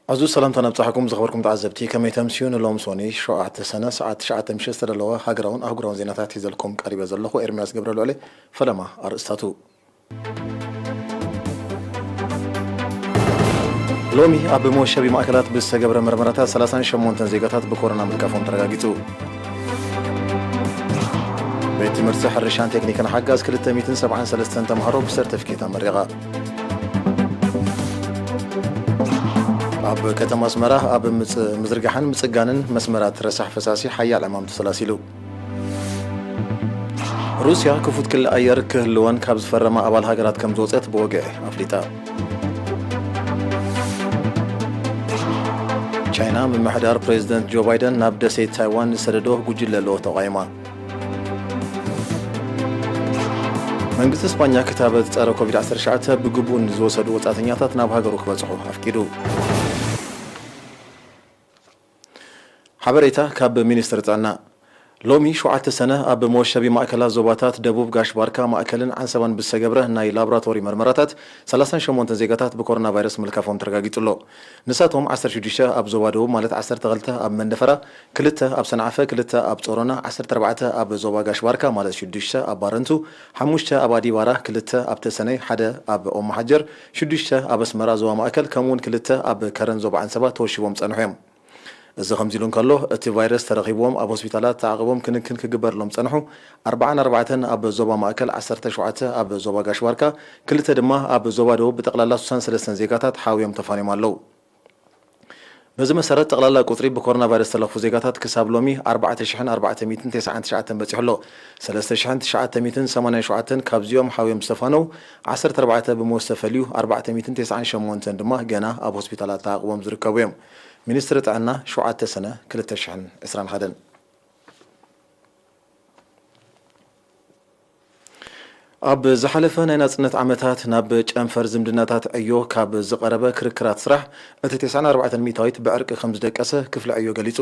ኣዝዩ ሰላምታ ነብጻሕኩም ዝኸበርኩም ተዓዘብቲ፣ ከመይ ተምስዩ? ንሎም ሶኒ ሸውዓተ ሰነ ሰዓት ትሽዓተ ምሸት ዝተዳለወ ሃገራውን ኣህጉራውን ዜናታት ሒዘልኩም ቀሪበ ዘለኹ ኤርምያስ ገብረልዑል። ፈለማ ኣርእስታቱ። ሎሚ ኣብ መወሸቢ ማእከላት ብዝተገብረ መርመራታት ሰላሳን ሸሞንተን ዜጋታት ብኮሮና ምትቃፎም ተረጋጊጹ። ቤት ትምህርቲ ሕርሻን ቴክኒክን ሓጋዝ ክልተ ሚእትን ሰብዓን ሰለስተን ተምሃሮ ብሰርተፊኬት ኣመሪቓ። ኣብ ከተማ ኣስመራ ኣብ ምጽ-፣ ምዝርጋሕን ምጽጋንን መስመራት ረሳሕ ፈሳሲ ሓያል ዕማም ተሰላሲሉ። ሩስያ ክፉት ክሊ ኣየር ክህልወን ካብ ዝፈረማ ኣባል ሃገራት ከም ዝወጸት ብወግዒ ኣፍሊጣ። ቻይና ምምሕዳር ፕሬዝደንት ጆ ባይደን ናብ ደሴት ታይዋን ዝሰደዶ ጉጅለ ልኡኽ ተቋይማ። መንግስቲ እስጳኛ ክታበት ጸረ ኮቪድ ዓሰርተ ትሽዓተ ብግቡእ ንዝወሰዱ ወጻእተኛታት ናብ ሃገሩ ክበጽሑ ኣፍቂዱ። ሓበሬታ ካብ ሚኒስትሪ ጥዕና። ሎሚ ሸውዓተ ሰነ ኣብ መወሸቢ ማእከላት ዞባታት ደቡብ ጋሽ ባርካ፣ ማእከልን ዓንሰባን ብዝተገብረ ናይ ላቦራቶሪ መርመራታት ሰላሳን ሸሞንተን ዜጋታት ብኮሮና ቫይረስ ምልካፎም ተረጋጊጹ ኣሎ። ንሳቶም ዓሰርተ ሽዱሽተ ኣብ ዞባ ደቡብ፣ ማለት ዓሰርተ ክልተ ኣብ መንደፈራ፣ ክልተ ኣብ ሰንዓፈ፣ ክልተ ኣብ ጾሮና፣ ዓሰርተ ኣርባዕተ ኣብ ዞባ ጋሽ ባርካ፣ ማለት ሽዱሽተ ኣብ ባረንቱ፣ ሓሙሽተ ኣብ ኣዲባራ፣ ክልተ ኣብ ተሰነይ፣ ሓደ ኣብ ኦማሓጀር፣ ሽዱሽተ ኣብ ኣስመራ ዞባ ማእከል፣ ከምኡውን ክልተ ኣብ ከረን ዞባ ዓንሰባ ተወሺቦም ጸንሑ እዮም። እዚ ከምዚ ኢሉ እንከሎ፣ እቲ ቫይረስ ተረኺብዎም ኣብ ሆስፒታላት ተዓቕቦም ክንክን ክግበርሎም ጸንሑ ኣርባዓን ኣርባዕተን ኣብ ዞባ ማእከል፣ ዓሰርተ ሸውዓተ ኣብ ዞባ ጋሽ ባርካ፣ ክልተ ድማ ኣብ ዞባ ደቡብ፣ ብጠቕላላ ስሳን ሰለስተን ዜጋታት ሓውዮም ተፋንዮም ኣለዉ። በዚ መሰረት፣ ጠቕላላ ቁጽሪ ብኮሮና ቫይረስ ዝተለኽፉ ዜጋታት ክሳብ ሎሚ ኣርባዕተ ሽሕን ኣርባዕተ ሚእትን ተስዓን ትሽዓተን በጺሑ ኣሎ። ሰለስተ ሽሕን ትሽዓተ ሚእትን ሰማንያን ሸውዓተን ካብዚኦም ሓውዮም ዝተፋነው፣ ዓሰርተ ኣርባዕተ ብሞት ዝተፈልዩ፣ ኣርባዕተ ሚእትን ተስዓን ሸሞንተን ድማ ገና ኣብ ሆስፒታላት ተዓቕቦም ዝርከቡ እዮም። ሚኒስትሪ ጥዕና፣ ሸውዓተ ሰነ ክልተ ሽሕን ዕስራን ሓደን። ኣብ ዝሓለፈ ናይ ናጽነት ዓመታት ናብ ጨንፈር ዝምድናታት ዕዮ ካብ ዝቐረበ ክርክራት ስራሕ፣ እቲ ተስዓን ኣርባዕተን ሚእታዊት ብዕርቂ ከም ዝደቀሰ ክፍሊ ዕዮ ገሊጹ።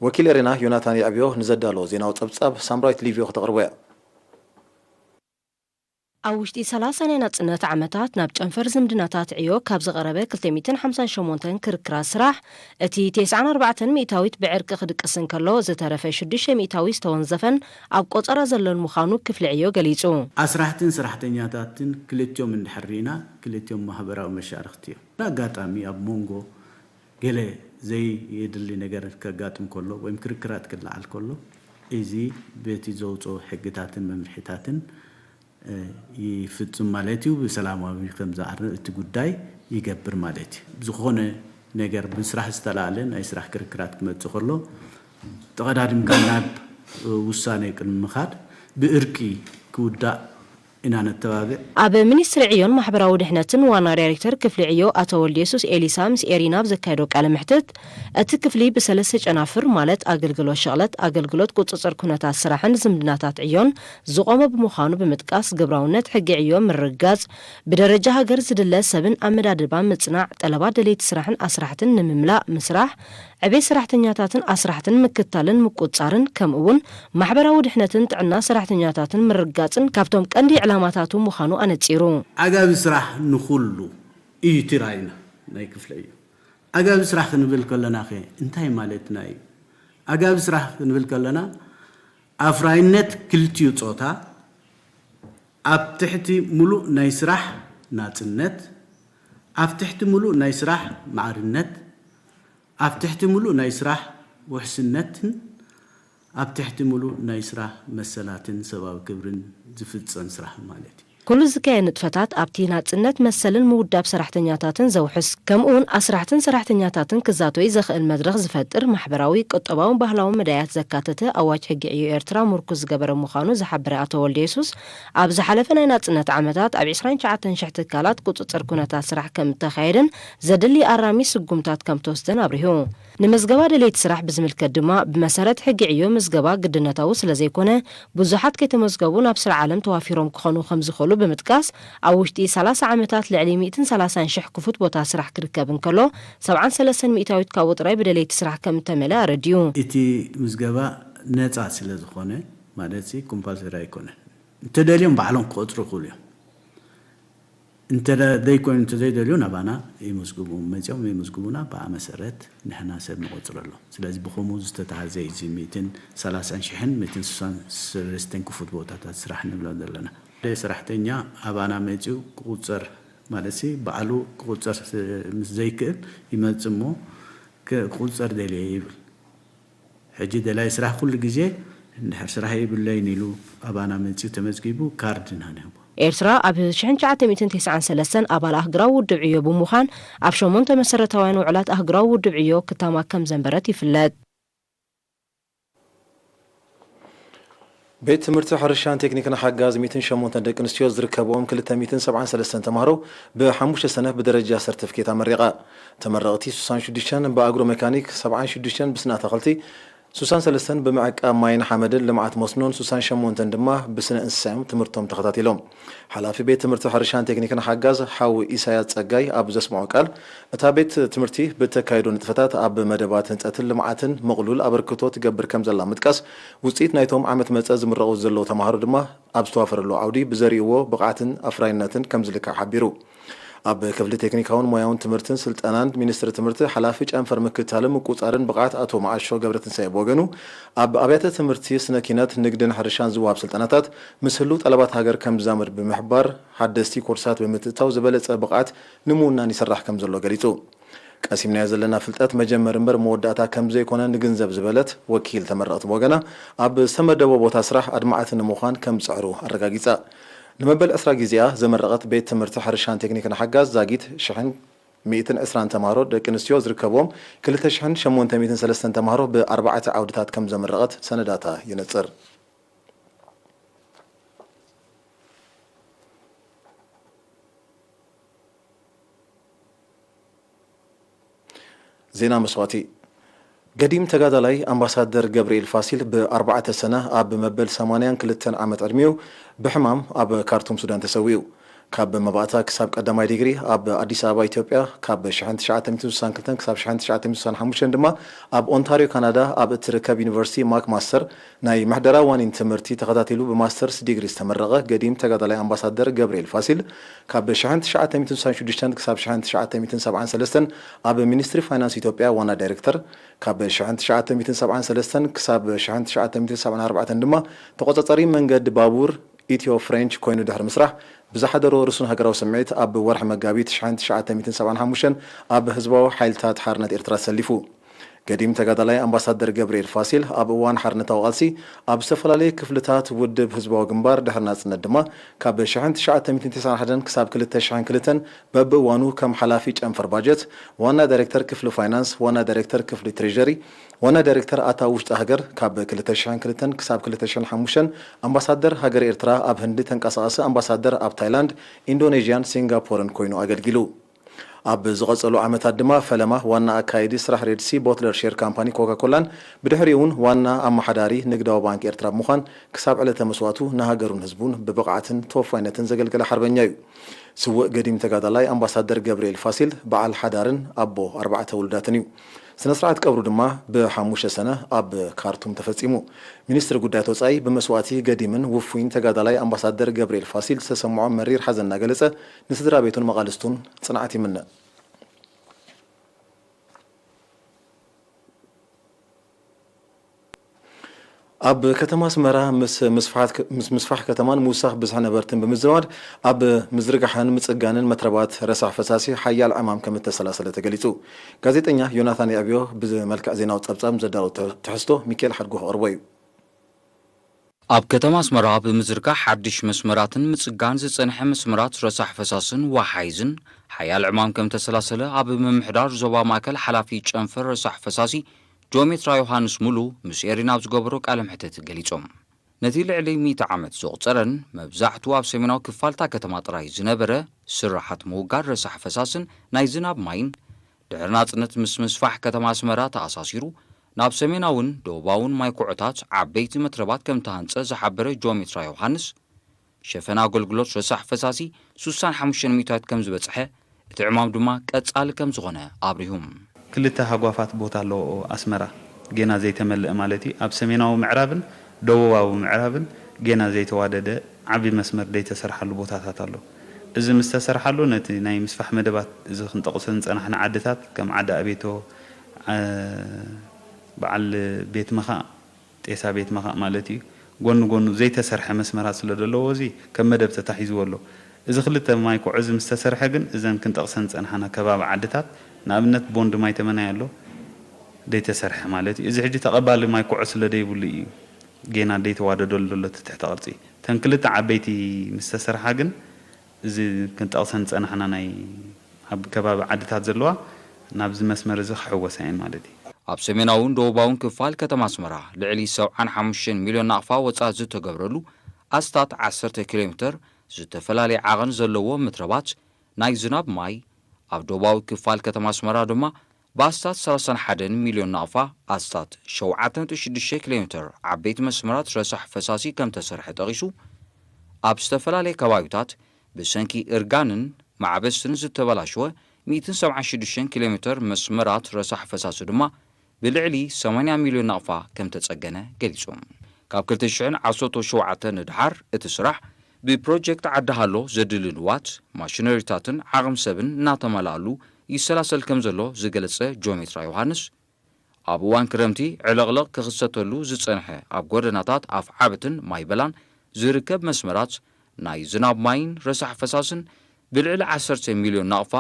ወኪል ኤሬና ዮናታን የዕብዮ ንዘዳሎ ዜናዊ ጸብጻብ ሳምራዊት ሊቪዮ ክተቕርቦ እያ። ኣብ ውሽጢ ሰላሳ ናይ ናጽነት ዓመታት ናብ ጨንፈር ዝምድናታት ዕዮ ካብ ዝቐረበ ክልተ ሚእትን ሓምሳን ሸሞንተን ክርክራት ስራሕ፣ እቲ ተስዓን ኣርባዕተን ሚእታዊት ብዕርቂ ክድቅስ እንከሎ፣ ዝተረፈ ሽዱሽተ ሚእታዊት ዝተወንዘፈን ኣብ ቆጸራ ዘሎን ምዃኑ ክፍሊ ዕዮ ገሊጹ። ኣስራሕትን ሰራሕተኛታትን ክልቲኦም እንድሕር ርኢና፣ ክልቲኦም ማህበራዊ መሻርኽቲ እዮም። ብኣጋጣሚ ኣብ መንጎ ገለ ዘየድሊ ነገር ከጋጥም ከሎ ወይም ክርክራት ክለዓል ከሎ፣ እዚ በቲ ዘውፅኦ ሕግታትን መምርሒታትን፣ እ፣ ይፍፅም ማለት እዩ። ብሰላማዊ ከም ዝዓርብ እቲ ጉዳይ ይገብር ማለት እዩ። ዝኾነ ነገር ብስራሕ ዝተላዕለ ናይ ስራሕ ክርክራት ክመፅእ ከሎ፣ ተቐዳዲምካ ናብ ውሳኔ ቅድሚ ምኻድ ብእርቂ ክውዳእ ኢና ነተባብዕ። ኣብ ሚኒስትሪ ዕዮን ማሕበራዊ ድሕነትን ዋና ዳይሬክተር ክፍሊ ዕዮ ኣቶ ወልደየሱስ ኤሊሳ ምስ ኤሪና ኣብ ዘካየዶ ቃለ መሕትት፣ እቲ ክፍሊ ብሰለስተ ጨናፍር፣ ማለት ኣገልግሎት ሸቕለት፣ ኣገልግሎት ቁጽጽር ኩነታት ስራሕን ዝምድናታት ዕዮን ዝቖመ ብምዃኑ ብምጥቃስ፣ ግብራውነት ሕጊ ዕዮ ምርግጋጽ፣ ብደረጃ ሃገር ዝድለ ሰብን ኣመዳድባን ምጽናዕ፣ ጠለባት ደለይቲ ስራሕን ኣስራሕትን ንምምላእ ምስራሕ፣ ዕቤት ሰራሕተኛታትን ኣስራሕትን ምክታልን ምቁጽጻርን፣ ከምኡ እውን ማሕበራዊ ድሕነትን ጥዕና ሰራሕተኛታትን ምርግጋጽን ካብቶም ቀንዲ ዕላማታቱ ምዃኑ ኣነጺሩ። ዓጋቢ ስራሕ ንኹሉ እዩ እቲ ራእይና ናይ ክፍለ እዩ። ዓጋቢ ስራሕ ክንብል ከለና ኸ እንታይ ማለትና እዩ? ዓጋቢ ስራሕ ክንብል ከለና ኣፍራይነት ክልቲኡ ጾታ፣ ኣብ ትሕቲ ሙሉእ ናይ ስራሕ ናጽነት፣ ኣብ ትሕቲ ሙሉእ ናይ ስራሕ ማዕርነት፣ ኣብ ትሕቲ ሙሉእ ናይ ስራሕ ውሕስነትን ኣብ ትሕቲ ሙሉእ ናይ ስራሕ መሰላትን ሰብኣዊ ክብርን ዝፍጸም ስራሕ ማለት እዩ። ኩሉ ዝካየድ ንጥፈታት ኣብቲ ናጽነት መሰልን ምውዳብ ሰራሕተኛታትን ዘውሕስ፣ ከምኡውን ኣስራሕትን ሰራሕተኛታትን ክዛተዩ ዘኽእል መድረኽ ዝፈጥር ማሕበራዊ፣ ቁጠባውን ባህላውን መዳያት ዘካተተ ኣዋጅ ሕጊ ዕዮ ኤርትራ ምርኩስ ዝገበረ ምዃኑ ዝሓበረ ኣቶ ወልደየሱስ፣ ኣብ ዝሓለፈ ናይ ናጽነት ዓመታት ኣብ ዕስራን ትሽዓተን ሽሕ ትካላት ቁጽጽር ኩነታት ስራሕ ከም እተኻየደን ዘድሊ ኣራሚ ስጉምታት ከም ተወስደን ኣብሪሁ። ንምዝገባ ደለይቲ ስራሕ ብዝምልከት ድማ፣ ብመሰረት ሕጊ ዕዮ ምዝገባ ግድነታዊ ስለ ዘይኮነ፣ ብዙሓት ከይተመዝገቡ ናብ ስራሕ ዓለም ተዋፊሮም ክኾኑ ከም ዝኽእሉ ብምጥቃስ፣ ኣብ ውሽጢ ሰላሳ ዓመታት ልዕሊ ሚእትን ሰላሳን ሽሕ ክፉት ቦታ ስራሕ ክርከብ እንከሎ፣ ሰብዓን ሰለስተን ሚእታዊት ካብኡ ጥራይ ብደለይቲ ስራሕ ከም እተመልአ ኣረዲኡ። እቲ ምዝገባ ነጻ ስለ ዝኾነ፣ ማለት ሲ ኮምፓልሰሪ ኣይኮነን። እንተደልዮም ባዕሎም ክቆጽሩ ይኽእሉ እዮም። እንተ ዘይኮይኑ፣ እንተዘይደልዩ ናባና ይምዝግቡ፣ መፂኦም ይምዝግቡና። ብኣ መሰረት ንሕና ሰብ ንቆፅረሎም። ስለዚ ብኸምኡ ዝተታሃዘ እዩ እዚ ሚእትን ሰላሳን ሽሕን ሚእትን ስሳን ሰለስተን ክፉት ቦታታት ስራሕ ንብሎ ዘለና። ሓደ ሰራሕተኛ ኣባና መፂኡ ክቁፀር ማለት ሲ ባዕሉ ክቁፀር ምስ ዘይክእል ይመፅእ እሞ ክቁፀር ደልየ ይብል። ሕጂ ደላይ ስራሕ ኩሉ ግዜ እንድሕር ስራሕ የብለይን ኢሉ ኣባና መፂኡ ተመዝጊቡ ካርድ ኢና ንህቦ። ኤርትራ ኣብ ሽሕን ትሽዓተ ሚእትን ተስዓን ሰለስተን ኣባል ኣህግራዊ ውድብ ዕዮ ብምዃን ኣብ ሸሞንተ መሰረታውያን ውዕላት ኣህግራዊ ውድብ ዕዮ ክታማ ከም ዘንበረት ይፍለጥ። ቤት ትምህርቲ ሕርሻን ቴክኒክን ሓጋዝ ሚእትን ሸሞንተን ደቂ ኣንስትዮ ዝርከብኦም ክልተ ሚእትን ሰብዓን ሰለስተን ተምሃሮ ብሓሙሽተ ሰነፍ ብደረጃ ሰርቲፊኬት ኣመሪቓ። ተመረቕቲ ሱሳን ሽዱሽተን ብኣግሮ ሜካኒክ፣ ሰብዓን ሽዱሽተን ብስነ ኣታኽልቲ፣ ሱሳን ሰለስተን ብምዕቃብ ማይን ሓመድን ልምዓት መስኖን ሱሳን ሸሞንተን ድማ ብስነ እንስሳ እዮም ትምህርቶም ተኸታቲሎም። ሓላፊ ቤት ትምህርቲ ሕርሻን ቴክኒክን ሓጋዝ ሓው ኢሳያስ ጸጋይ ኣብ ዘስምዖ ቃል፣ እታ ቤት ትምህርቲ ብተካይዶ ንጥፈታት ኣብ መደባት ህንጸትን ልምዓትን ምቕሉል ኣበርክቶ ትገብር ከም ዘላ ምጥቃስ፣ ውጽኢት ናይቶም ዓመት መጸ ዝምረቑ ዘለዉ ተምሃሮ ድማ ኣብ ዝተዋፈረሉ ዓውዲ ብዘርእይዎ ብቕዓትን ኣፍራይነትን ከም ዝልካዕ ሓቢሩ። ኣብ ክፍሊ ቴክኒካውን ሞያውን ትምህርትን ስልጠናን ሚኒስትሪ ትምህርቲ ሓላፊ ጨንፈር ምክትታልን ምቁጻርን ብቕዓት ኣቶ መዓሾ ገብረትንሳኤ ብወገኑ፣ ኣብ ኣብያተ ትምህርቲ ስነ ኪነት፣ ንግድን ሕርሻን ዝወሃብ ስልጠናታት ምስ ህሉው ጠለባት ሃገር ከም ዝዛመድ ብምሕባር፣ ሓደስቲ ኮርሳት ብምትእትታው ዝበለጸ ብቕዓት ንምውናን ይስራሕ ከም ዘሎ ገሊጹ። ቀሲምናዮ ዘለና ፍልጠት መጀመሪ እምበር መወዳእታ ከም ዘይኮነ ንግንዘብ ዝበለት ወኪል ተመረቕቲ ብወገና፣ ኣብ ዝተመደቦ ቦታ ስራሕ ኣድማዕቲ ንምዃን ከም ዝጽዕሩ ኣረጋጊጻ። ንመበል ዕስራ ግዜኣ ዘመረቐት ቤት ትምህርቲ ሕርሻን ቴክኒክን ሓጋዝ ዛጊት ሽሕን ሚእትን ዕስራን ተምሃሮ ደቂ ኣንስትዮ ዝርከብዎም ክልተ ሽሕን ሸሞንተ ሚእትን ሰለስተን ተምሃሮ ብኣርባዕተ ዓውድታት ከም ዘመረቐት ሰነዳታ የነጽር። ዜና መስዋእቲ። ገዲም ተጋዳላይ ኣምባሳደር ገብርኤል ፋሲል ብኣርባዕተ ሰነ ኣብ መበል ሰማንያን ክልተን ዓመት ዕድሚኡ ብሕማም ኣብ ካርቱም ሱዳን ተሰዊኡ። ካብ መባእታ ክሳብ ቀዳማይ ዲግሪ ኣብ ኣዲስ ኣበባ ኢትዮጵያ፣ ካብ ሽሕን ትሽዓተ ሚእትን ስሳን ክልተን ክሳብ ሽሕን ትሽዓተ ሚእትን ስሳን ሓሙሽተን ድማ ኣብ ኦንታርዮ ካናዳ ኣብ እትርከብ ዩኒቨርሲቲ ማክማስተር ናይ ምሕደራ ዋኒን ትምህርቲ ተኸታቲሉ ብማስተርስ ዲግሪ ዝተመረቐ ገዲም ተጋዳላይ ኣምባሳደር ገብርኤል ፋሲል፣ ካብ ሽሕን ትሽዓተ ሚእትን ስሳን ሽዱሽተን ክሳብ ሽሕን ትሽዓተ ሚእትን ሰብዓን ሰለስተን ኣብ ሚኒስትሪ ፋይናንስ ኢትዮጵያ ዋና ዳይሬክተር፣ ካብ ሽሕን ትሽዓተ ሚእትን ሰብዓን ሰለስተን ክሳብ ሽሕን ትሽዓተ ሚእትን ሰብዓን ኣርባዕተን ድማ ተቖጻጻሪ መንገዲ ባቡር ኢትዮ ፍሬንች ኮይኑ ድሕሪ ምስራሕ፣ ብዝሓደሮ ርሱን ሃገራዊ ስምዒት ኣብ ወርሒ መጋቢት ሽሕን ትሽዓተ ሚእትን ሰብዓን ሓሙሽተን ኣብ ህዝባዊ ሓይልታት ሓርነት ኤርትራ ተሰሊፉ። ገዲም ተጋዳላይ ኣምባሳደር ገብርኤል ፋሲል ኣብ እዋን ሓርነታዊ ቃልሲ ኣብ ዝተፈላለዩ ክፍልታት ውድብ ህዝባዊ ግንባር ድሕሪ ናጽነት ድማ ካብ ሽሕን ትሽዓተ ሚእትን ተስዓን ሓደን ክሳብ ክልተ ሽሕን ክልተን በብእዋኑ ከም ሓላፊ ጨንፈር ባጀት፣ ዋና ዳይሬክተር ክፍሊ ፋይናንስ፣ ዋና ዳይሬክተር ክፍሊ ትሬዠሪ፣ ዋና ዳይሬክተር ኣታዊ ውሽጢ ሃገር፣ ካብ ክልተ ሽሕን ክልተን ክሳብ ክልተ ሽሕን ሓሙሽተን ኣምባሳደር ሃገር ኤርትራ ኣብ ህንዲ፣ ተንቀሳቓሲ ኣምባሳደር ኣብ ታይላንድ፣ ኢንዶኔዥያን ሲንጋፖርን ኮይኑ ኣገልጊሉ። ኣብ ዝቐጸሉ ዓመታት ድማ ፈለማ ዋና ኣካያዲ ስራሕ ሬድሲ ቦትለር ሼር ካምፓኒ ኮካ ኮላን ብድሕሪኡ እውን ዋና ኣመሓዳሪ ንግዳዊ ባንክ ኤርትራ ብምዃን ክሳብ ዕለተ መስዋእቱ ንሃገሩን ህዝቡን ብብቕዓትን ተወፋይነትን ዘገልገለ ሓርበኛ እዩ። ስዉእ ገዲም ተጋዳላይ ኣምባሳደር ገብርኤል ፋሲል በዓል ሓዳርን ኣቦ ኣርባዕተ ውሉዳትን እዩ። ስነ ስርዓት ቀብሩ ድማ ብሓሙሽተ ሰነ ኣብ ካርቱም ተፈጺሙ። ሚኒስትሪ ጉዳያት ወጻኢ ብመስዋእቲ ገዲምን ውፉይን ተጋዳላይ ኣምባሳደር ገብርኤል ፋሲል ዝተሰምዖ መሪር ሓዘን እናገለጸ ንስድራ ቤቱን መቓልስቱን ጽንዓት ይምነ። ኣብ ከተማ ኣስመራ ምስ ምስፋሓት፣ ምስ ምስፋሕ ከተማን ምውሳኽ ብዝሒ ነበርትን ብምዝማድ ኣብ ምዝርጋሕን ምጽጋንን መትረባት ረሳሕ ፈሳሲ ሓያል ዕማም ከም እተሰላሰለ ተገሊጹ። ጋዜጠኛ ዮናታን የዕብዮ ብመልክዕ ዜናዊ ጸብጻብ ዘዳለዎ ትሕ-፣ ትሕዝቶ ሚካኤል ሓድጉ ክቕርቦ እዩ። ኣብ ከተማ ኣስመራ ብምዝርጋሕ ሓድሽ መስመራትን ምጽጋን ዝጸንሐ መስመራት ረሳሕ ፈሳስን ወሓይዝን ሓያል ዕማም ከም ተሰላሰለ ኣብ ምምሕዳር ዞባ ማእከል ሓላፊ ጨንፈር ረሳሕ ፈሳሲ ጆሜትራ ዮሃንስ ሙሉ ምስ ኤሪና ኣብ ዝገበሮ ቃለ መሕትት ገሊጾም። ነቲ ልዕሊ ሚእቲ ዓመት ዘቑጸረን መብዛሕትኡ ኣብ ሰሜናዊ ክፋልታ ከተማ ጥራይ ዝነበረ ስራሓት ምውጋድ ረሳሕ ፈሳስን ናይ ዝናብ ማይን ድሕሪ ናጽነት ምስ ምስፋሕ ከተማ ኣስመራ ተኣሳሲሩ ናብ ሰሜናውን ደቡባውን ማይ ኩዖታት ዓበይቲ መትረባት ከም ተሃንጸ ዝሓበረ ጆሜትራ ዮሃንስ፣ ሸፈና ኣገልግሎት ረሳሕ ፈሳሲ ሱሳን ሓሙሽተን ሚእታዊት ከም ዝበጽሐ፣ እቲ ዕማም ድማ ቀጻሊ ከም ዝኾነ ኣብሪሁ። ክልተ ሃጓፋት ቦታ ኣለዎ ኣስመራ፣ ጌና ዘይተመልአ ማለት እዩ። ኣብ ሰሜናዊ ምዕራብን ደቡባዊ ምዕራብን ጌና ዘይተዋደደ ዓቢ መስመር ዘይተሰርሓሉ ቦታታት ኣሎ። እዚ ምስ ተሰርሓሉ፣ ነቲ ናይ ምስፋሕ መደባት፣ እዚ ክንጠቕሶ ዝጸናሕና ዓድታት፣ ከም ዓዲ ኣቤቶ፣ ዓ-፣ በዓል ቤት መኻእ፣ ጤሳ ቤት መኻእ ማለት እዩ፣ ጎኒ ጎኑ ዘይተሰርሐ መስመራት ስለ ዘለዎ፣ እዚ ከም መደብ ተታሒዝዎ ኣሎ። እዚ ክልተ ማይ ኩዖ እዚ ምስ ተሰርሐ ግን፣ እዘን ክንጠቕሰን ዝጸናሕና ከባቢ ዓድታት፣ ንኣብነት ቦንድ ማይ ተመናይ ኣሎ፣ ዘይተሰርሐ ማለት እዩ። እዚ ሕጂ ተቐባሊ ማይ ኩዖ ስለ ዘይብሉ እዩ ጌና ዘይተዋደደሉ ዘሎ እቲ ትሕተ ቅርጺ። እተን ክልተ ዓበይቲ ምስ ተሰርሓ ግን፣ እዚ ክንጠቕሰን ዝጸናሕና ናይ ኣብ ከባቢ ዓድታት ዘለዋ ናብዚ መስመር እዚ ክሕወሳ እየን ማለት እዩ። ኣብ ሰሜናውን ደቡባውን ክፋል ከተማ ኣስመራ ልዕሊ ሰብዓን ሓሙሽተን ሚልዮን ናቕፋ ወጻኢ ዝተገብረሉ ኣስታት ዓሰርተ ኪሎ ሜተር ዝተፈላለየ ዓቐን ዘለዎ መትረባት ናይ ዝናብ ማይ፣ ኣብ ደቡባዊ ክፋል ከተማ ኣስመራ ድማ ብኣስታት ሰላሳን ሓደን ሚልዮን ናቕፋ ኣስታት ሸውዓተ ነጥቢ ሽዱሽተ ኪሎ ሜተር ዓበይቲ መስመራት ረሳሕ ፈሳሲ ከም ተሰርሐ ጠቒሱ፣ ኣብ ዝተፈላለየ ከባቢታት ብሰንኪ እርጋንን ማዕበስትን ዝተበላሸወ ሚእትን ሰብዓን ሽዱሽተን ኪሎ ሜተር መስመራት ረሳሕ ፈሳሲ ድማ ብልዕሊ ሰማንያ ሚልዮን ናቕፋ ከም ተጸገነ ገሊጹ። ካብ ክልተ ሽሕን ዓሰርተ ሸውዓተን ንድሓር እቲ ስራሕ ብፕሮጀክት ዓዲ ሃሎ ዘድሊ ንዋት፣ ማሽነሪታትን ዓቕሚ ሰብን እናተማልኣሉ ይሰላሰል ከም ዘሎ ዝገለጸ ጆሜትራ ዮሃንስ፣ ኣብ እዋን ክረምቲ ዕልቕልቕ ክኽሰተሉ ዝጸንሐ ኣብ ጎደናታት ኣፍዓበትን ማይበላን ዝርከብ መስመራት ናይ ዝናብ ማይን ረሳሕ ፈሳስን ብልዕሊ ዓሰርተ ሚልዮን ናቕፋ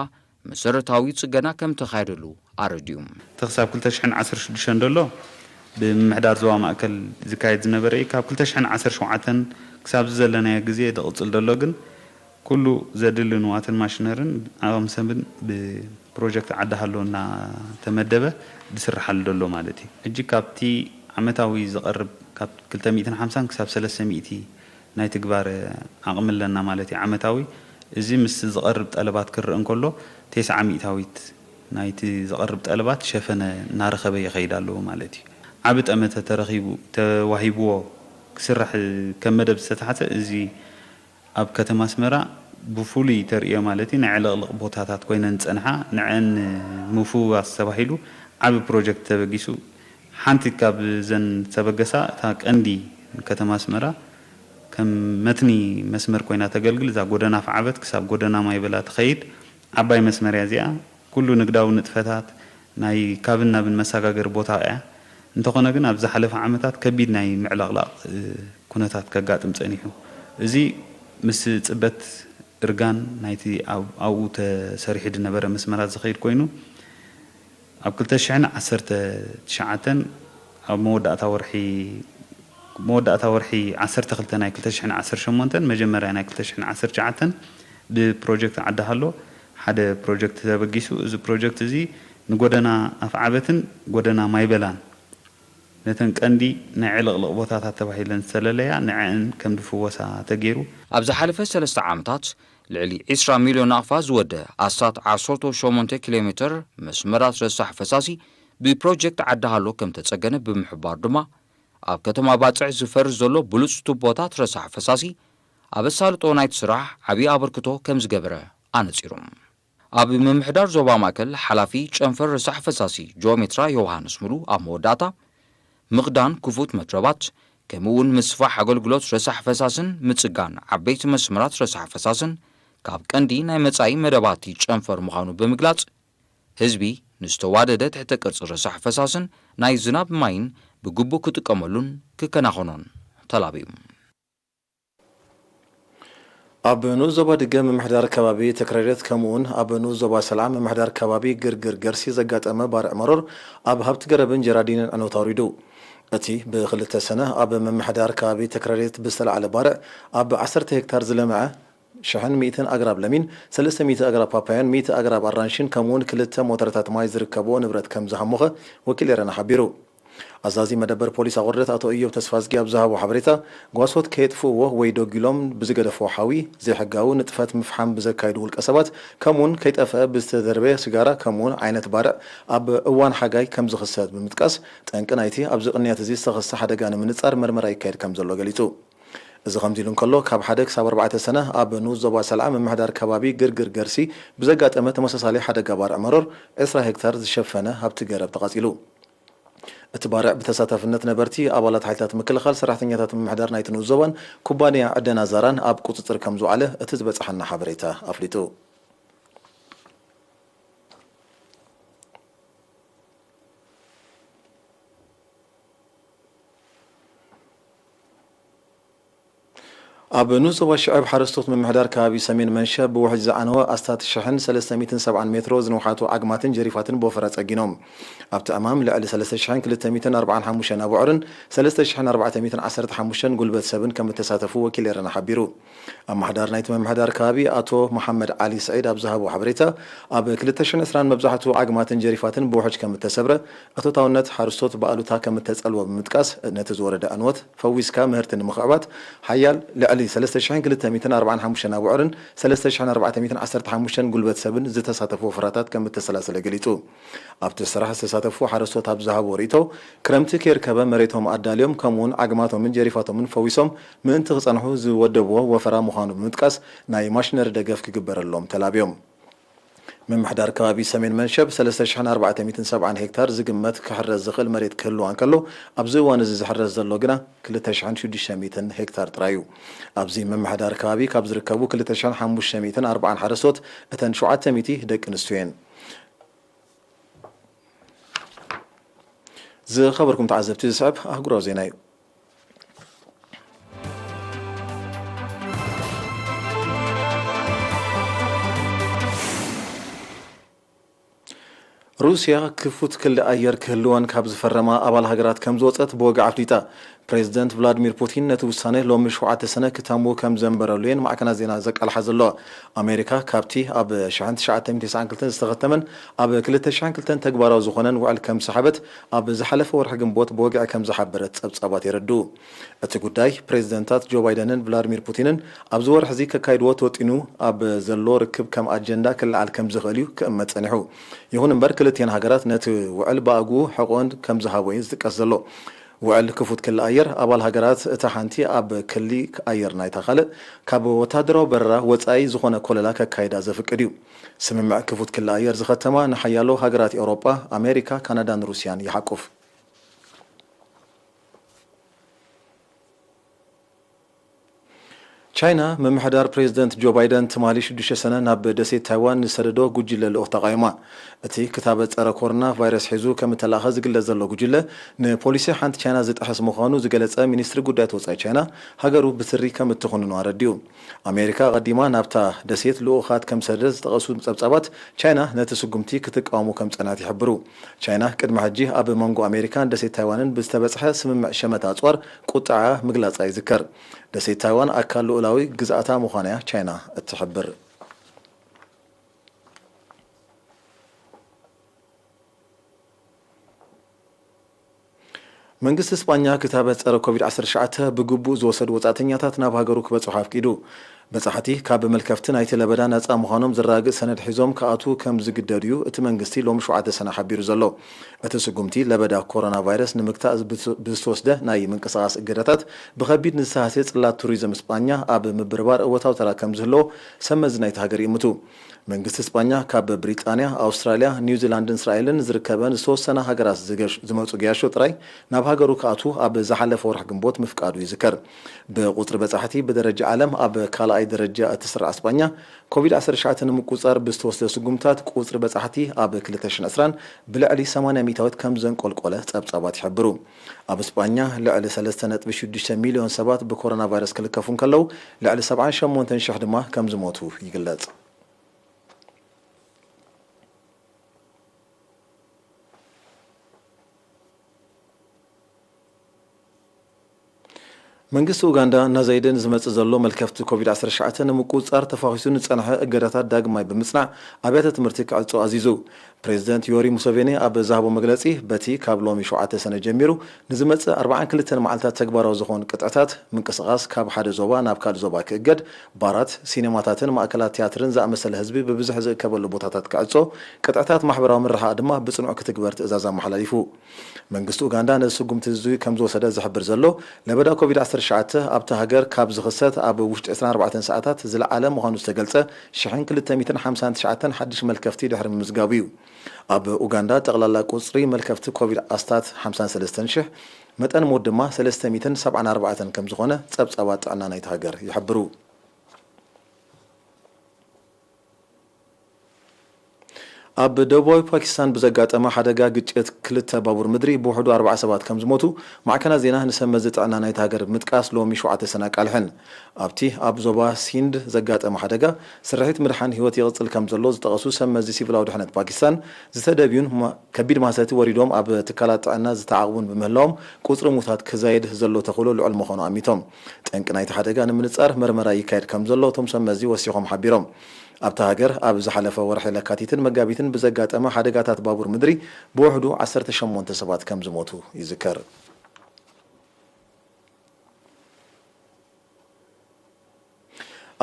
መሰረታዊ ጽገና ከም ተኻየደሉ ኣረዲኡ። እቲ ክሳብ ክልተ ሽሕን ዓሰርተ ሽዱሽተን ዘሎ ብምምሕዳር ዞባ ማእከል ዝካየድ ዝነበረ እዩ። ካብ ክልተ ሽሕን ዓሰርተ ሸውዓተን ክሳብ እዚ ዘለናዮ ግዜ ዝቕጽል ዘሎ ግን፣ ኩሉ ዘድሊ ንዋትን ማሽነርን ዓቕሚ ሰብን ብፕሮጀክት ዓዲ ሃሎ እናተመደበ ዝስርሓሉ ዘሎ ማለት እዩ። ሕጂ ካብቲ ዓመታዊ ዝቐርብ ካብ ክልተ ሚእትን ሓምሳን ክሳብ ሰለስተ ሚእቲ ናይ ትግባረ ዓቕሚ ኣለና ማለት እዩ። ዓመታዊ እዚ ምስ ዝቐርብ ጠለባት ክረአ እንከሎ፣ ተስዓ ሚእታዊት ናይቲ ዝቐርብ ጠለባት ሸፈነ እናረኸበ ይኸይድ ኣለዎ ማለት እዩ። ዓቢ ጠመተ ተረኺቡ፣ ተዋሂብዎ ክስራሕ ከም መደብ ዝተታሕዘ፣ እዚ ኣብ ከተማ ኣስመራ ብፍሉይ ተርእዮ ማለት እዩ፣ ናይ ዕልቕልቕ ቦታታት ኮይነን ዝጸንሓ፣ ንዐን ንምፍዋስ ተባሂሉ ዓቢ ፕሮጀክት ተበጊሱ። ሓንቲ ካብ ዘን ዝተበገሳ፣ እታ ቀንዲ ከተማ ኣስመራ ከም መትኒ መስመር ኮይና ተገልግል፣ እዛ ጎደና ፍዓበት ክሳብ ጎደና ማይበላ ትኸይድ ዓባይ መስመር እያ እዚኣ። ኩሉ ንግዳዊ ንጥፈታት፣ ናይ ካብን ናብን መሰጋገሪ ቦታ እያ። እንተኾነ ግን፣ ኣብ ዝሓለፈ ዓመታት ከቢድ ናይ ምዕልቕላቕ፣ እ፣ ኩነታት ከጋጥም ጸኒሑ። እዚ ምስ ጽበት እርጋን ናይቲ ኣብ-፣ ኣብኡ ተሰሪሑ ዝነበረ መስመራት ዝኸይድ ኮይኑ፣ ኣብ ክልተ ሽሕን ዓሰርተ ትሽዓተን ኣብ መወዳእታ ወርሒ፣ መወዳእታ ወርሒ ዓሰርተ ክልተ ናይ ክልተ ሽሕን ዓሰርተ ሸሞንተን መጀመርያ ናይ ክልተ ሽሕን ዓሰርተ ትሽዓተን ብፕሮጀክት ዓዲ ሃሎ ሓደ ፕሮጀክት ተበጊሱ። እዚ ፕሮጀክት እዚ ንጎደና ኣፍዓበትን ጎደና ማይበላን፣ ነተን ቀንዲ ናይ ዕልቕልቕ ቦታታት ተባሂለን ዝተለለያ፣ ንዐን ከም ዝፍወሳ ተገይሩ። ኣብ ዝሓለፈ ሰለስተ ዓመታት ልዕሊ ዕስራ ሚልዮን ናቕፋ ዝወደ ኣስታት ዓሰርተ ሸሞንተ ኪሎ ሜተር መስመራት ረሳሕ ፈሳሲ ብፕሮጀክት ዓዲ ሃሎ ከም ተጸገነ ብምሕባር ድማ፣ ኣብ ከተማ ባጽዕ ዝፈርስ ዘሎ ብሉጽ ቱቦታት ረሳሕ ፈሳሲ ኣብ ኣሳልጦ ናይቲ ስራሕ ዓቢ ኣበርክቶ ከም ዝገበረ ኣነጺሩ። ኣብ ምምሕዳር ዞባ ማእከል ሓላፊ ጨንፈር ረሳሕ ፈሳሲ ጂኦሜትራ ዮውሃንስ ሙሉ ኣብ መወዳእታ፣ ምኽዳን ክፉት መትረባት፣ ከምኡ'ውን ምስፋሕ ኣገልግሎት ረሳሕ ፈሳስን ምጽጋን ዓበይቲ መስመራት ረሳሕ ፈሳስን ካብ ቀንዲ ናይ መጻኢ መደባቲ ጨንፈር ምዃኑ ብምግላጽ፣ ህዝቢ ንዝተዋደደ ትሕተ ቅርጺ ረሳሕ ፈሳስን ናይ ዝናብ ማይን ብግቡእ ክጥቀመሉን ክከናኸኖን ተላብዩ። ኣብ ንኡስ ዞባ ድገ ምምሕዳር ከባቢ ተክረሬት ከምኡውን ኣብ ንኡስ ዞባ ሰልዓ ምምሕዳር ከባቢ ግርግር ገርሲ ዘጋጠመ ባርዕ መሮር ኣብ ሃብቲ ገረብን ጀራዲንን ዕንወት ኣውሪዱ። እቲ ብክልተ ሰነ ኣብ ምምሕዳር ከባቢ ተክረሬት ብዝተላዕለ ባርዕ ኣብ ዓሰርተ ሄክታር ዝለምዐ ሽሕን ሚእትን ኣግራብ ለሚን፣ ሰለስተ ሚእቲ ኣግራብ ፓፓዮን ሚእቲ ኣግራብ ኣራንሽን ከምኡውን ክልተ ሞተረታት ማይ ዝርከብዎ ንብረት ከም ዝሃሞኸ ወኪል ኤረና ሓቢሩ። ኣዛዚ መደበር ፖሊስ ኣቑርደት ኣቶ እዮብ ተስፋዝጊ ኣብ ዝሃቦ ሓበሬታ፣ ጓሶት ከየጥፍእዎ ወይ ደጒሎም ብዝገደፍዎ ሓዊ፣ ዘይሕጋዊ ንጥፈት ምፍሓም ብዘካይዱ ውልቀ ሰባት፣ ከምኡውን ከይጠፍአ ብዝተደርበየ ስጋራ፣ ከምኡውን ዓይነት ባርዕ ኣብ እዋን ሓጋይ ከም ዝኽሰት ብምጥቃስ፣ ጠንቂ ናይቲ ኣብዚ ቅንያት እዚ ዝተኸስተ ሓደጋ ንምንጻር መርመራ ይካየድ ከም ዘሎ ገሊጹ። እዚ ከምዚ ኢሉ እንከሎ፣ ካብ ሓደ ክሳብ ኣርባዕተ ሰነ ኣብ ንኡስ ዞባ ሰልዓ ምምሕዳር ከባቢ ግርግር ገርሲ ብዘጋጠመ ተመሳሳሊ ሓደጋ ባርዕ መሮር ዕስራ ሄክታር ዝሸፈነ ሃብቲ ገረብ ተቓጺሉ። እቲ ባርዕ ብተሳታፍነት ነበርቲ፣ ኣባላት ሓይልታት ምክልኻል፣ ሰራሕተኛታት ምምሕዳር ናይቲ ንኡስ ዞባን ኩባንያ ዕደና ዛራን ኣብ ቁጽጽር ከም ዝወዓለ እቲ ዝበጽሓና ሓበሬታ ኣፍሊጡ። ኣብ ንኡስ ዞባ ሽዕብ ሓረስቶት ምምሕዳር ከባቢ ሰሜን መንሸብ ብውሕጅ ዝዓነወ ኣስታት ሽሕን ሰለስተ ሚእትን ሰብዓን ሜትሮ ዝንውሓቱ ዓግማትን ጀሪፋትን ብወፈራ ጸጊኖም። ኣብቲ ዕማም ልዕሊ ሰለስተ ሽሕን ክልተ ሚእትን ኣርባዓን ሓሙሽተን ኣቡዑርን ሰለስተ ሽሕን ኣርባዕተ ሚእትን ዓሰርተ ሓሙሽተን ጉልበት ሰብን ከም እተሳተፉ ወኪል ኤረና ሓቢሩ። ኣመሓዳሪ ናይቲ ምምሕዳር ከባቢ ኣቶ መሓመድ ዓሊ ስዒድ ኣብ ዝሃቦ ሓበሬታ፣ ኣብ ክልተ ሽሕን ዕስራን መብዛሕትኡ ዓግማትን ጀሪፋትን ብውሕጅ ከም እተሰብረ፣ እቶታውነት ሓረስቶት ብኣሉታ ከም እተጸልወ ብምጥቃስ፣ ነቲ ዝወረደ ዕንወት ፈዊስካ ምህርቲ ንምኽዕባት ሓያል ልዕሊ ሰለስተ ሽሕን ክልተ ሚእትን ኣርባዓን ሓሙሽተን ኣቡዑርን ሰለስተ ሽሕን ኣርባዕተ ሚእትን ዓሰርተ ሓሙሽተን ጉልበት ሰብን ዝተሳተፉ ወፈራታት ከም እተሰላሰለ ገሊጹ። ኣብቲ ስራሕ ዝተሳተፉ ሓረስቶት ኣብ ዝሃብዎ ርእይቶ፣ ክረምቲ ከየርከበ መሬቶም ኣዳልዮም፣ ከምኡውን ዓግማቶምን ጀሪፋቶምን ፈዊሶም ምእንቲ ክጸንሑ ዝወደብዎ ወፈራ ምዃኑ ብምጥቃስ፣ ናይ ማሽነሪ ደገፍ ክግበረሎም ተላብዮም። ምምሕዳር ከባቢ ሰሜን መንሸብ ሰለስተ ሽሕን ኣርባዕተ ሚእትን ሰብዓን ሄክታር ዝግመት ክሕረስ ዝኽእል መሬት ክህልዋ እንከሎ፣ ኣብዚ እዋን እዚ ዝሕረስ ዘሎ ግና ክልተ ሽሕን ሽዱሽተ ሚእትን ሄክታር ጥራይ እዩ። ኣብዚ ምምሕዳር ከባቢ ካብ ዝርከቡ ክልተ ሽሕን ሓሙሽተ ሚእትን ኣርባዓን ሓረስቶት፣ እተን ሸውዓተ ሚእቲ ደቂ ኣንስትዮ እየን። ዝኸበርኩም ተዓዘብቲ፣ ዝስዕብ ኣህጉራዊ ዜና እዩ። ሩስያ ክፉት ክሊ ኣየር ክህልወን ካብ ዝፈረማ ኣባል ሃገራት ከም ዝወጸት ብወግዒ ኣፍሊጣ። ፕሬዚደንት ቭላድሚር ፑቲን ነቲ ውሳነ ሎሚ ሸውዓተ ሰነ ክታሙ ከም ዘንበረሉ እየን ማዕከናት ዜና ዘቃልሓ ዘለዋ። ኣሜሪካ ካብቲ ኣብ ሽሕን ትሽዓተ ሚእትን ተስዓን ክልተን ዝተኸተመን ኣብ ክልተ ሽሕን ክልተን ተግባራዊ ዝኾነን ውዕል ከም ዝሰሓበት ኣብ ዝሓለፈ ወርሒ ግንቦት ብወግዒ ከም ዝሓበረት ጸብጻባት የረድኡ። እቲ ጉዳይ ፕሬዚደንታት ጆ ባይደንን ቭላድሚር ፑቲንን ኣብዚ ወርሒ እዚ ከካይድዎ ተወጢኑ ኣብ ዘሎ ርክብ ከም ኣጀንዳ ክለዓል ከም ዝኽእል እዩ ክእመት ጸኒሑ። ይኹን እምበር ክልቲኤን ሃገራት ነቲ ውዕል ብኣግኡ ሕቖን ከም ዝሃቦ እዩ ዝጥቀስ ዘሎ። ውዕል ክፉት ክሊ ኣየር ኣባል ሃገራት እታ ሓንቲ ኣብ ክሊ ኣየር ናይታ ካልእ ካብ ወተሃደራዊ በረራ ወጻኢ ዝኾነ ኮለላ ከካይዳ ዘፍቅድ እዩ። ስምምዕ ክፉት ክሊ ኣየር ዝኸተማ ንሓያሎ ሃገራት ኤውሮጳ፣ ኣሜሪካ፣ ካናዳን ሩስያን ይሓቁፍ። ቻይና፣ ምምሕዳር ፕሬዚደንት ጆ ባይደን ትማሊ ሽዱሽተ ሰነ ናብ ደሴት ታይዋን ንዝሰደዶ ጉጅለ ልኡኽ ተቓዊማ። እቲ ክታበት ጸረ ኮሮና ቫይረስ ሒዙ ከም እተላእኸ ዝግለጽ ዘሎ ጉጅለ፣ ንፖሊሲ ሓንቲ ቻይና ዝጥሕስ ምዃኑ ዝገለጸ ሚኒስትሪ ጉዳያት ወጻኢ ቻይና፣ ሃገሩ ብትሪ ከም እትኹንኖ ኣረዲኡ። ኣሜሪካ ኣቐዲማ ናብታ ደሴት ልኡኻት ከም ዝሰደደት ዝጠቐሱ ጸብጻባት፣ ቻይና ነቲ ስጉምቲ ክትቃወሞ ከም ዝጸንሐት ይሕብሩ። ቻይና ቅድሚ ሕጂ ኣብ መንጎ ኣሜሪካን ደሴት ታይዋንን ብዝተበጽሐ ስምምዕ ሸመታ ኣጽዋር ቁጥዐኣ ምግላጻ ይዝከር። ደሴት ታይዋን ኣካል ልኡላዊ ግዝኣታ ምዃና'ያ ቻይና እትሕብር። መንግስቲ ስጳኛ ክታበት ጸረ ኮቪድ ዓሰርተ ትሽዓተ ብግቡእ ዝወሰዱ ወጻእተኛታት ናብ ሃገሩ ክበጽሑ ኣፍቂዱ። በጻሕቲ ካብ መልከፍቲ ናይቲ ለበዳ ነጻ ምዃኖም ዘረጋግጽ ሰነድ ሒዞም ክኣትዉ ከም ዝግደዱ እዩ እቲ መንግስቲ ሎሚ ሸውዓተ ሰነ ሓቢሩ ዘሎ። እቲ ስጉምቲ ለበዳ ኮሮና ቫይረስ ንምግታእ ብዝተወስደ ናይ ምንቅስቓስ እገዳታት ብኸቢድ ንዝተሃስየ ጽላት ቱሪዝም ስጳኛ ኣብ ምብርባር እወታዊ ተራ ከም ዝህልዎ ሰብ መዚ ናይቲ ሃገር ይእምቱ። መንግስቲ ስጳኛ ካብ ብሪጣንያ፣ ኣውስትራልያ፣ ኒውዚላንድን እስራኤልን ዝርከበን ዝተወሰና ሃገራት ዝገሽ-፣ ዝመጹ ገያሾ ጥራይ ናብ ሃገሩ ክኣትዉ ኣብ ዝሓለፈ ወርሒ ግንቦት ምፍቃዱ ይዝከር። ብቁጽሪ በጻሕቲ ብደረጃ ዓለም ኣብ ካልኣይ ደረጃ እትስራዕ ስጳኛ፣ ኮቪድ ዓሰርተ ትሽዓተ ንምቁጽጻር ብዝተወስደ ስጉምታት ቁጽሪ በጻሕቲ ኣብ ክልተ ሽሕን ዕስራን ብልዕሊ ሰማንያ ሚእታዊት ከም ዘንቆልቆለ ጸብጻባት ይሕብሩ። ኣብ ስጳኛ ልዕሊ ሰለስተ ነጥቢ ሽዱሽተ ሚልዮን ሰባት ብኮሮና ቫይረስ ክልከፉ እንከለዉ፣ ልዕሊ ሰብዓን ሸሞንተን ሽሕ ድማ ከም ዝሞቱ ይግለጽ። መንግስቲ ኡጋንዳ እናዘየደ ንዝመጽእ ዘሎ መልከፍቲ ኮቪድ ዓሰርተ ትሽዓተ ንምቁጽጻር ተፋኺሱ ንጸንሐ እገዳታት ዳግማይ ብምጽናዕ ኣብያተ ትምህርቲ ክዕጾ ኣዚዙ። ፕሬዚደንት ዮሪ ሙሰቬኒ ኣብ ዝሃቦ መግለጺ፣ በቲ ካብ ሎሚ ሸውዓተ ሰነ ጀሚሩ ንዝመጽእ ኣርባዓን ክልተን መዓልታት ተግባራዊ ዝኾን ቅጥዕታት፣ ምንቅስቓስ ካብ ሓደ ዞባ ናብ ካልእ ዞባ ክእገድ፣ ባራት፣ ሲኔማታትን ማእከላት ትያትርን ዝኣመሰለ ህዝቢ ብብዝሒ ዝእከበሉ ቦታታት ክዕጾ፣ ቅጥዕታት ማሕበራዊ ምርሓቕ ድማ ብጽኑዕ ክትግበር ትእዛዝ ኣመሓላሊፉ። መንግስቲ ኡጋንዳ ነዚ ስጉምቲ እዚ ከም ዝወሰደ ዝሕብር ዘሎ፣ ለበዳ ኮቪድ ዓሰርተ ትሽዓተ ኣብታ ሃገር ካብ ዝኽሰት ኣብ ውሽጢ ዕስራን ኣርባዕተን ሰዓታት ዝለዓለ ምዃኑ ዝተገልጸ ሽሕን ክልተ ሚእትን ሓምሳን ትሽዓተን ሓድሽ መልከፍቲ ድሕሪ ምምዝጋቡ እዩ። ኣብ ኡጋንዳ ጠቕላላ ቁጽሪ መልከፍቲ ኮቪድ ኣስታት ሓምሳን ሰለስተን ሽሕ፣ መጠን ሞት ድማ ሰለስተ ሚእትን ሰብዓን ኣርባዕተን ከም ዝኾነ ጸብጻባት ጥዕና ናይቲ ሃገር ይሕብሩ። ኣብ ደቡባዊ ፓኪስታን ብዘጋጠመ ሓደጋ ግጭት ክልተ ባቡር ምድሪ ብውሕዱ ኣርባዓ ሰባት ከም ዝሞቱ ማዕከናት ዜና ንሰብ መዚ ጥዕና ናይቲ ሃገር ብምጥቃስ ሎሚ ሸውዓተ ሰነ ኣቃልሐን። ኣብቲ ኣብ ዞባ ሲንድ ዘጋጠመ ሓደጋ ስርሒት ምድሓን ህይወት ይቕጽል ከም ዘሎ ዝጠቐሱ ሰብ መዚ ሲቪላዊ ድሕነት ፓኪስታን ዝተደብዩን ማ-፣ ከቢድ ማህሰቲ ወሪዶም ኣብ ትካላት ጥዕና ዝተዓቕቡን ብምህላዎም ቁጽሪ ሙታት ክዛየድ ዘሎ ተኽእሎ ልዑል ምዃኑ ኣሚቶም። ጠንቂ ናይቲ ሓደጋ ንምንጻር መርመራ ይካየድ ከም ዘሎ እቶም ሰብ መዚ ወሲኾም ሓቢሮም። ኣብታ ሃገር ኣብ ዝሓለፈ ወርሒ ለካቲትን መጋቢትን ብዘጋጠመ ሓደጋታት ባቡር ምድሪ ብውሕዱ ዓሰርተ ሸሞንተ ሰባት ከም ዝሞቱ ይዝከር።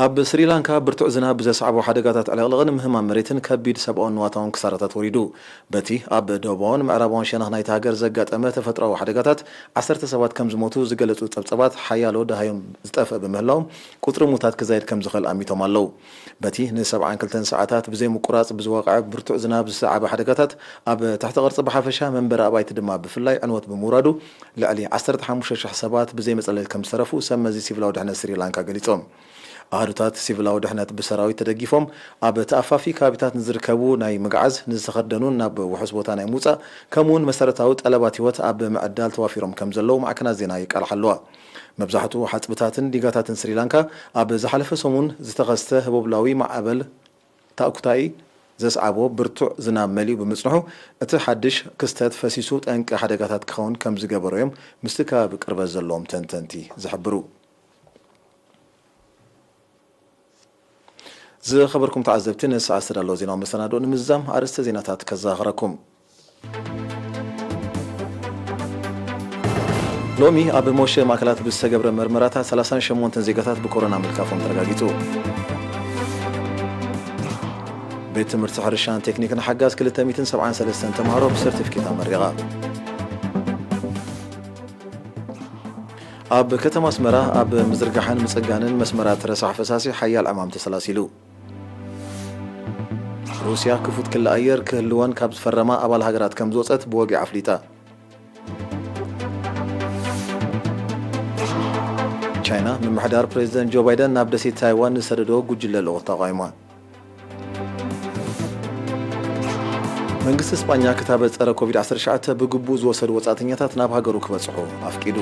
ኣብ ስሪላንካ ብርቱዕ ዝናብ ብዘስዓቦ ሓደጋታት ዕልቕልቕን ምህማም መሬትን ከቢድ ሰብኣውን ንዋታውን ክሳራታት ወሪዱ። በቲ ኣብ ደቡባውን ምዕራባውን ሸነኽ ናይቲ ሃገር ዘጋጠመ ተፈጥሮኣዊ ሓደጋታት ዓሰርተ ሰባት ከም ዝሞቱ ዝገለጹ ጸብጸባት ሓያሎ ደሃዮም ዝጠፍእ ብምህላዎም ቁጽሪ ሙታት ክዛይድ ከም ዝኽእል ኣሚቶም ኣለዉ። በቲ ንሰብዓን ክልተን ሰዓታት ብዘይ ምቁራጽ ብዝወቕዐ ብርቱዕ ዝናብ ዝሰዓበ ሓደጋታት ኣብ ትሕቲ ቅርጺ ብሓፈሻ መንበሪ ኣባይቲ ድማ ብፍላይ ዕንወት ብምውራዱ ልዕሊ ዓሰርተ ሓሙሽተ ሽሕ ሰባት ብዘይ መጽለሊ ከም ዝተረፉ ሰብ መዚ ሲቪላዊ ድሕነት ስሪላንካ ገሊጾም። ኣሃዱታት ሲቪላዊ ድሕነት ብሰራዊት ተደጊፎም ኣብ ተኣፋፊ ከባቢታት ንዝርከቡ ናይ ምግዓዝ ንዝተኸደኑን ናብ ውሑስ ቦታ ናይ ምውጻእ ከምኡውን መሰረታዊ ጠለባት ህይወት ኣብ ምዕዳል ተዋፊሮም ከም ዘለዉ ማዕከናት ዜና ይቃልሓ ኣለዋ። መብዛሕትኡ ሓጽብታትን ዲጋታትን ስሪላንካ ኣብ ዝሓለፈ ሰሙን ዝተኸስተ ህቦብላዊ ማዕበል ታኩታይ ዘስዓቦ ብርቱዕ ዝናብ መሊኡ ብምጽንሑ፣ እቲ ሓድሽ ክስተት ፈሲሱ ጠንቂ ሓደጋታት ክኸውን ከም ዝገበሮ እዮም ምስቲ ከባቢ ቅርበት ዘለዎም ተንተንቲ ዝሕብሩ። ዝኸበርኩም ተዓዘብቲ፣ ነዚ ሰዓት ዝተዳለወ ዜናዊ መሰናድኦ ንምዝዛም ኣርእስተ ዜናታት ከዘኻኽረኩም። ሎሚ ኣብ መወሸ ማእከላት ብዝተገብረ መርመራታት ሰላሳን ሸሞንተን ዜጋታት ብኮሮና ምልካፎም ተረጋጊጹ። ቤት ትምህርቲ ሕርሻን ቴክኒክን ሓጋዝ ክልተ ሚእትን ሰብዓን ሰለስተን ተምሃሮ ብሰርቲፊኬት ኣመሪቓ። ኣብ ከተማ ኣስመራ ኣብ ምዝርጋሕን ምጽጋንን መስመራት ረሳሕ ፈሳሲ ሓያል ዕማም ተሰላሲሉ። ሩስያ ክፉት ክሊ ኣየር ክህልወን ካብ ዝፈረማ ኣባል ሃገራት ከም ዝወጸት ብወግዒ ኣፍሊጣ። ቻይና፣ ምምሕዳር ፕሬዚደንት ጆ ባይደን ናብ ደሴት ታይዋን ንዝሰደዶ ጉጅለ ልኡኽ ተቓዊማ። መንግስቲ እስጳኛ ክታበት ጸረ ኮቪድ ዓሰርተ ትሽዓተ ብግቡእ ዝወሰዱ ወጻእተኛታት ናብ ሃገሩ ክበጽሑ ኣፍቂዱ።